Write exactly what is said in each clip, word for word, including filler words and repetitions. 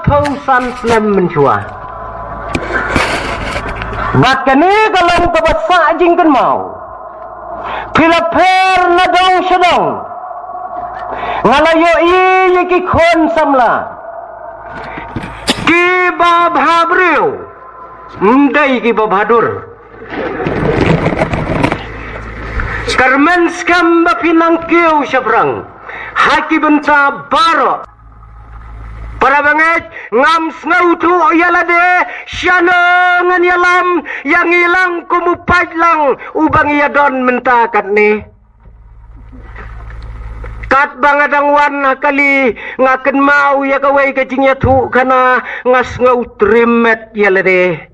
phew san snem mynshuwa. Bad kane ka long kaba sah jingkynmaw. Phi la pher na dong sha dong. Nga la ïohi ïa ki khun samla. Kiba bha briew. Ym dei kiba bha dur. Kyrmen skhem ba phi nang kiew shaphrang ha ki bynta baroh. Para bangeit, ngam sngewthuh ïa lade shano ngan ïalam ïa ngi lang kum u paid lang uba ngi ïadon mynta katne. Katba nga dang wan ha kali nga kynmaw ïa kawei ka jingïathuhkhana, nga sngew triem met ïa lade.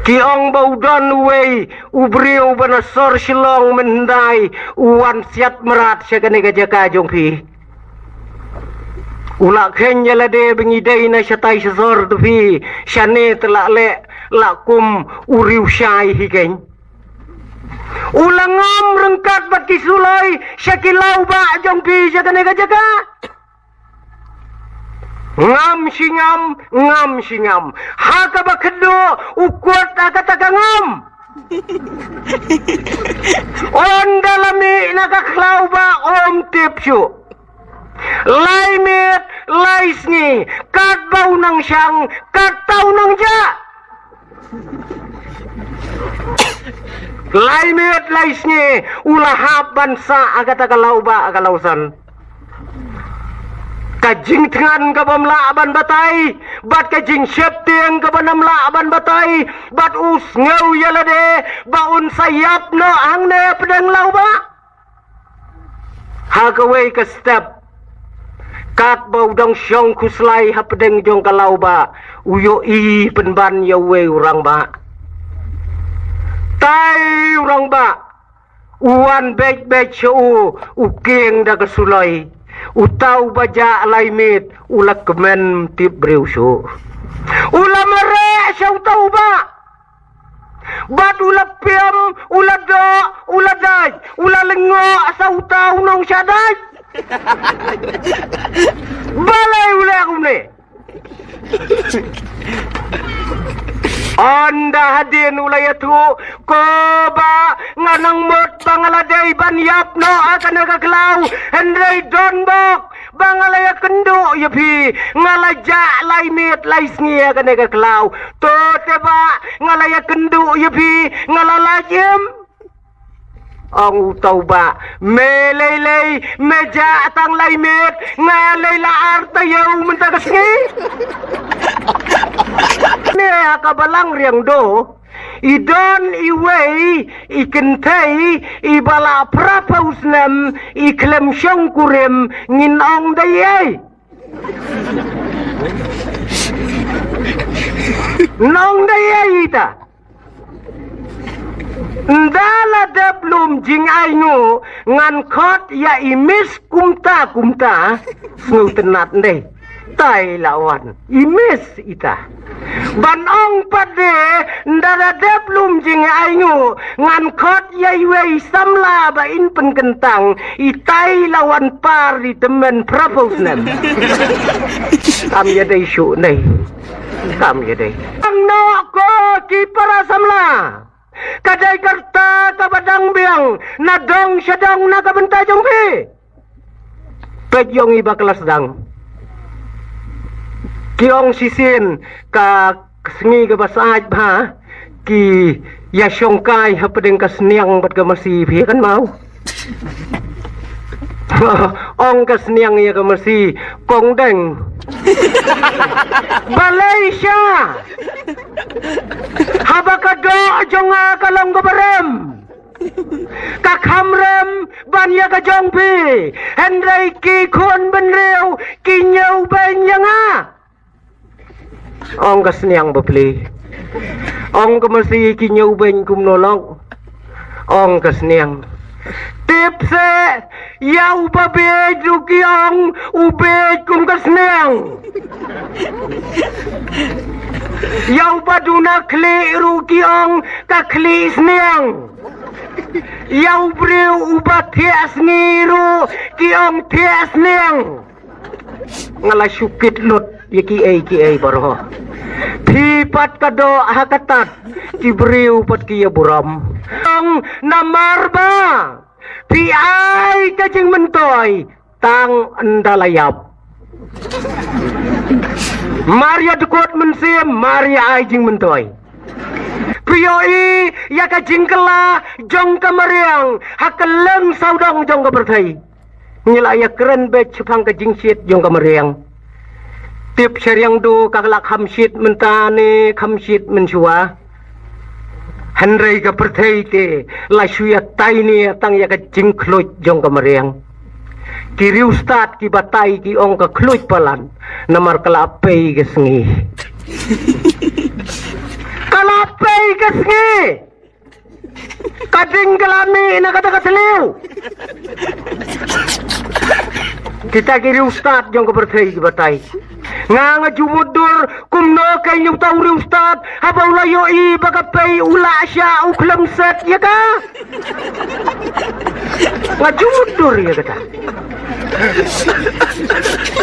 Ki ong ba u don uwei u briew ba na sor Shillong mynhyndai u wan siat mrad sha kane ka jaka jong phi. U la kheiñ ïa lade ba ngi dei na shatai shasor te phi, shane te la leh la kum u riewshai hi keiñ. U la ngam ryngkat bad ki suloi sha ki lawbah jong phi sha kane ka jaka. Ngam shi ngam, ngam shi ngam. Ha kaba khadduh u kut ha kata ka ngam. Ynda la mih na ka khlaw ba ym tip shuh. Lai miet, lai sngi, katba u nang shang, kata u nang jah. Lai miet lai sngi u la hap ban sah ha kata ka lawbah ka lawsan. Ka jingthngan kaba ym lah ban batai bad ka jingsheptieng kaba ym lah ban batai bad u sngew ïa lade ba un sa ïap noh hangne pdeng lawbah. Ha kawei ka step, katba u dang shong khuslai hapdeng jong ka lawbah, u ïohi pynban ïa uwei u rangbah. Tai u rangbah, u wan beit beit sha u, u kieng da ka suloi. Uta uba jah lai miet u la kmen tip briew shuh. U la mareh sha uta u bah. Bad u la piam, u la doh, u la dait, u la lyngngoh sa uta u nongshah dait. Balei u leh kumne? Ynda hadien u la ïathuh, ko bah, nga nang mut ba nga la dei ban ïap noh ha kane ka khlaw, hynrei don bok ba nga la ïakynduh ïa phi, nga la jah lai miet lai sngi ha kane ka khlaw. To te bah, nga la ïakynduh ïa phi, nga la lait im. Ong uta u bah, me lei lei, me jah tang lai miet, nga lei la ar taïew mynta ka sngi. Ne ha ka balang Riangdo, i don iwei i kynthei iba la phra phew snem, i khlem shongkurim, ngin ong da ei? Nong da ei ita? Ynda la dep lum jingainguh, ngan khot ïa i miss kumta kumta. Sngewtynnat ndei. Tai la wan i miss ita. Ban ong pat de, ynda la dep lum jingainguh, ngan khot ïa iwei i samla ba in pynkyntang, itai la wan par i tymmen phra phew snem. Kam ïadei shuh nei. Kam ïadei. Ang noh ko ki para samla. Ka dei ka rta kaba dang biang na dong sha dong na ka bynta jong phi. Peit ïong i ba klas dang. Ki ong shisien ka sngi kaba sait bha ki ïa shongkai hapdeng ka sniang bad ka masi, phi kan mau. Ong ka sniang ïa ka masi, kong deng. Balei sha? Haba ka doh jong nga ka long kaba rem. Ka kham rem ban ïa ka jong phi. Hynrei ki khun bynriew ki ñiewbeiñ ïa nga. Ong ka sniang bapli. Ong ka masi, ki ñiewbeiñ kumno long? Ong ka sniang. Tip seh, ïa uba bieit ruh ki ong u bieit kum ka sniang. Ïa uba duna khlieh ruh ki ong ka khlieh sniang. Ïa u briew uba thiah sngi ruh ki ong thiah sniang. Nga la shu kit lut. Ïa kiei kiei baroh. Phi pat ka doh ha ka tad, ki briew pat ki ïa burom. Ong namar ba phi ai ka jingmyntoi tang ynda la ïap. Mar ïa dkut mynsiem, mar ïa ai jingmyntoi. Phi ïohi ïa ka jingkylla jong ka mariang ha kylleng sawdong jong ka pyrthei. Ngi la ïa kren beit shaphang ka jingshit jong ka mariang. Tip sha riang du ka la kham shit mynta ne kham shit mynshuwa. Hynrei ka pyrthei te la shu ïa tai ne tang ïa ka jingkhluit jong ka mariang. Ki riewstad ki batai ki ong ka khluit palat namar ka la pei ka sngi. Ka la pei ka sngi. Ka ding ka la mih na kata ka thliew. Kita ki riewstad jong ka pyrthei ki batai. Nga nga ju mutdur kumno ka ïa uta u riewstad haba u la ïohi ba ka pei u la shah u khlem set ïa ka. Nga ju mutdur ïa kata.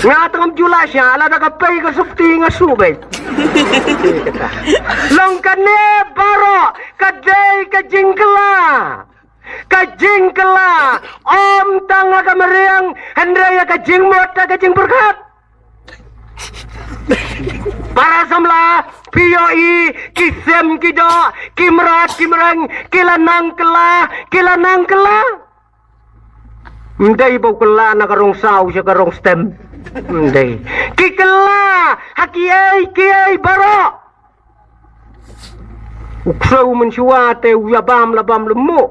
Nga tang ju la shah lada ka pei ka sukti nga shu beit. Long kane baroh ka dei ka jingkylla. Ka jingkylla ym tang ha ka mariang hynrei ïa ka jingmut ha ka jingpyrkhat. Para samla, phi ïohi ki sem ki doh, ki mrad ki mreng, ki la nang kylla, ki la nang kylla. Ym dei ba u kylla na ka rong saw sha ka rong stem. Ym dei. Ki kylla ha kiei kiei baroh. U ksew mynshuwa te u ïa bam la bam lemo.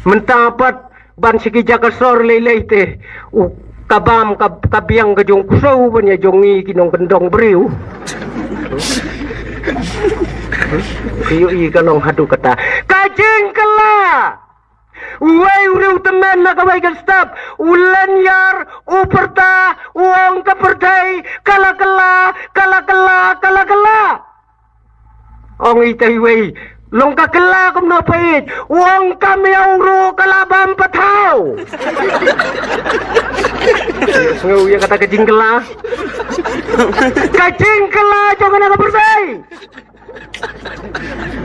Mynta pat ban sha ki jaka sor lei lei te u ka bam ka, ka biang ka jong u ksew ban ïa jong ngi ki nongkyndong briew. Phi ïohi ka long haduh kata. Ka jingkylla. Uwei u riewtymmen na kawei ka step u lyniar u pyrta u ong ka pyrthei ka la kylla, ka la kylla, ka la kylla. Ong ita iwei, long ka kylla kumno peit, u ong ka miaw ruh ka la bam pathaw. Sngew ïa kata ka jingkylla. Ka jingkylla jong kane ka pyrthei.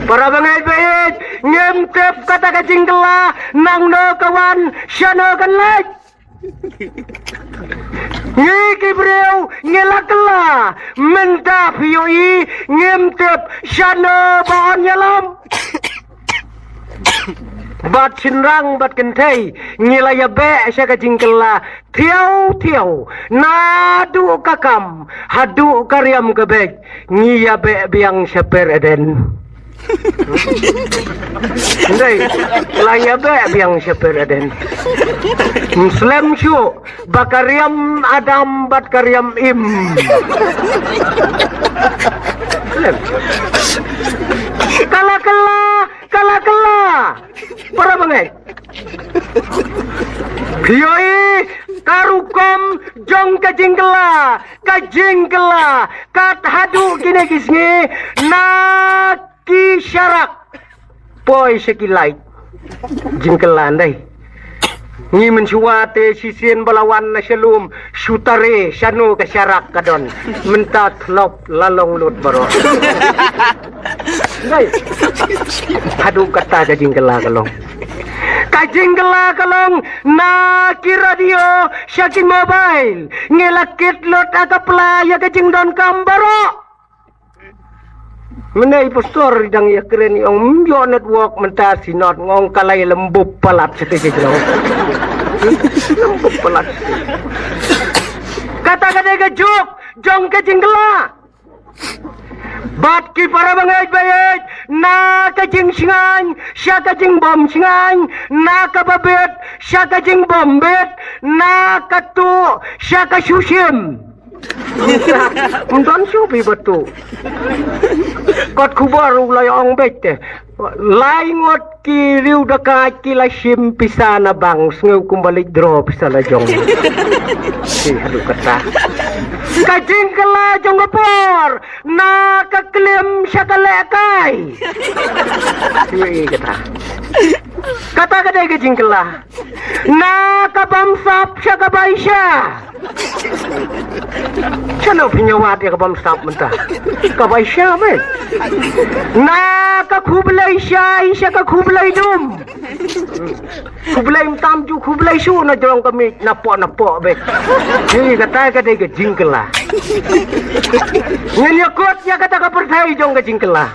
Para bangeit baieit, ngim tip kata ka jingkylla nangno ka wan, shano kan leit. Ngi ki briew ngi la kylla, mynta phi ïohi ngim tip shano ba yn ïalam. Bad shynrang bad kynthei ngi la ïabeh sha ka jingkylla thiaw thiaw, naduh ka kam haduh ka riam ka beit, ngi ïabeh biang sha per Eden. Ndai, la ïabeh biang sha per Eden. Ym slem shuh ba ka riam Adam bad ka riam Im. Slem. Ka la kylla, ka la kylla. Para bangeit. Phi ïohi ka rukom jong ka jingkylla, ka jingkylla, kat haduh kine ki sngi, na ki sharak. Poi sha ki light. Jingkylla ndai. Ngi mynshuwa te shisien ba la wan na sha lum, shu tare shano ka sharak ka don. Mynta thlop la long lut baroh. Ndai. Haduh kata ka jingkylla ka long. Ka jingkylla ka long na ki radio sha ki mobile. Ngi la kit lut ha ka pla ïa ka jingdonkam baroh. Mynne i pastor i dang ïa kren i ong ym ïoh network mynta synod, nga ong ka la ïa lem bup palat sha te jong. Lem bup palat. Kata ka dei ka juk jong ka jingkylla. Bad ki para bangeit baieit, na ka jingshngaiñ sha ka jingbym shngaiñ, na ka babit sha ka jingbym bit, na ka tuh sha ka shushim. Ym don shuh phi ba tuh. Kot khubor u la ong beit te. Lai ngut ki riew dakaid ki la shim pisa na bank, sngew kumba leit draw pisa la jong. Shi haduh kata. Ka jingkylla jong ka por na ka klim sha ka lehkai. Ïa kata. Kata ka dei ka jingkylla. Na ka bamsap sha ka baisha. Shano pynïawad ïa ka bamsap mynta? Ka baisha, meh. Na ka khublei shai sha ka khublei dum. Khublei mynta, ju khublei shuh na jrong ka miej, na poh na poh, meh. Hi, kata ka dei ka jingkylla. Ngin ïakut ïa kata ka pyrthei jong ka jingkylla.